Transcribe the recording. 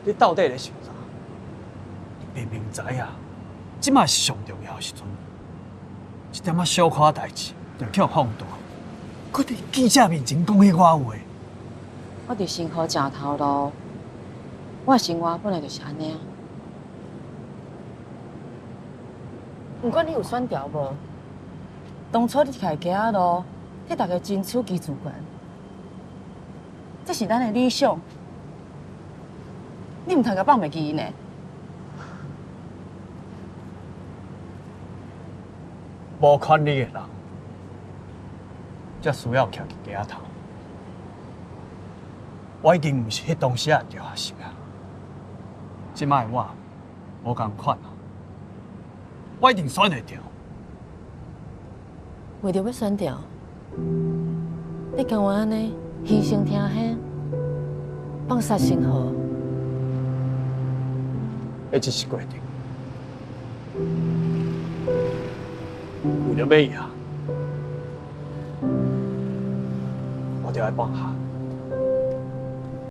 你到底咧想啥？你明明知影，這馬是上重要的時陣，一點仔小可代誌就去予放大，閣佇記者面前講彼寡話。我佇生活正頭路，我的生活本來就是按呢啊。毋管你有選調無，當初你徛街仔路，替大家爭取居住權，這是咱的理想。你毋通共放袂記呢？無權力的人，才需要徛佇街仔頭。我已經毋是彼當時的趙學生啊，這擺的我無仝款啊，我一定選會著。為著欲選著，你甘願按呢犧牲聽兄，放殺生河？彼只是過程。為著欲贏，我著愛放下。